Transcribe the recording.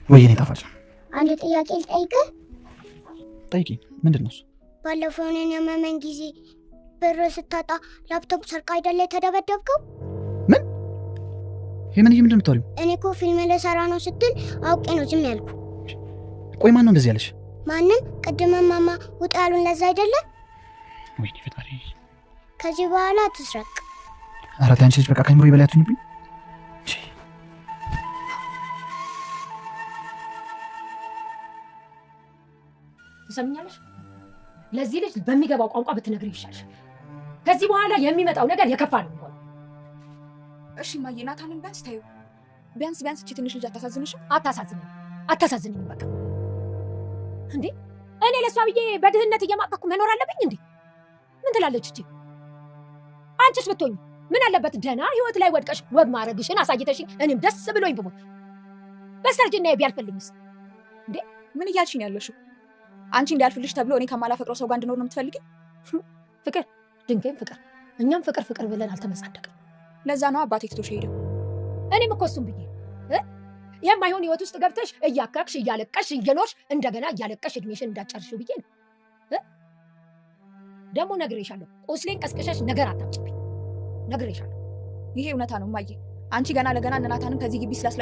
ወይ የኔ ጣፋጭ፣ አንድ ጥያቄ ልጠይቅህ? ጠይቂ። ምንድን ነው እሱ? ባለፈው እኔን ያመመኝ ጊዜ ብር ስታጣ ላፕቶፕ ሰርቃ አይደለ የተደበደብከው? ምን? የምን ምንድን ነው የምታወሪው? እኔ እኮ ፊልም ልሰራ ነው ስትል አውቄ ነው ዝም ያልኩ። ቆይ ማን ነው እንደዚህ ያለሽ? ማንም። ቅድም ማማ ውጣ ያሉን ለዛ አይደለ? ወይኔ ፈጣሪ። ከዚህ በኋላ አትስረቅ። ኧረ ተይ አንቺ ልጅ በቃ ከአእምሮዬ በላይ አትሁኝብኝ። ትሰምኛለሽ? ለዚህ ልጅ በሚገባው ቋንቋ ብትነግሪው ይሻልሻል። ከዚህ በኋላ የሚመጣው ነገር የከፋ ነው የሚሆነው። እሺ እማዬ፣ ናታንን ቢያንስ ተይው። ቢያንስ ቢያንስ እቺ ትንሽ ልጅ አታሳዝንሽም? አታሳዝነኝም፣ አታሳዝነኝም። በቃ እንዴ እኔ ለእሷ ብዬ በድህነት እየማቀቅኩ መኖር አለብኝ እንዴ? ምን ትላለች እቺ? አንቺስ ብትሆኝ ምን አለበት ደህና ህይወት ላይ ወድቀሽ ወግ ማድረግሽን አሳይተሽኝ እኔም ደስ ብሎኝ ብሞት በስተርጅናዬ ቢያልፍልኝስ? እንዴ ምን እያልሽ ነው ያለሽው? አንቺ እንዲያልፍልሽ ተብሎ እኔ ከማላፈቅረው ሰው ጋር እንድኖር ነው የምትፈልጊው? ፍቅር ድንቄም ፍቅር፣ እኛም ፍቅር ፍቅር ብለን አልተመጻደቅም። ለዛ ነው አባቴ ትቶሽ ሄደው። እኔም እኮ እሱም ብዬ የማይሆን ህይወት ውስጥ ገብተሽ እያካክሽ እያለቀሽ እየኖርሽ እንደገና እያለቀሽ እድሜሽን እንዳጨርሽው ብዬ ነው። ደግሞ ነግሬሻለሁ፣ ቁስሌን ቀስቅሸሽ ነገር አታምጪብኝ። ነግሬሻለሁ። ይሄ እውነታ ነው እማዬ። አንቺ ገና ለገና እነ ናታንን ከዚህ ግቢ ስላስለ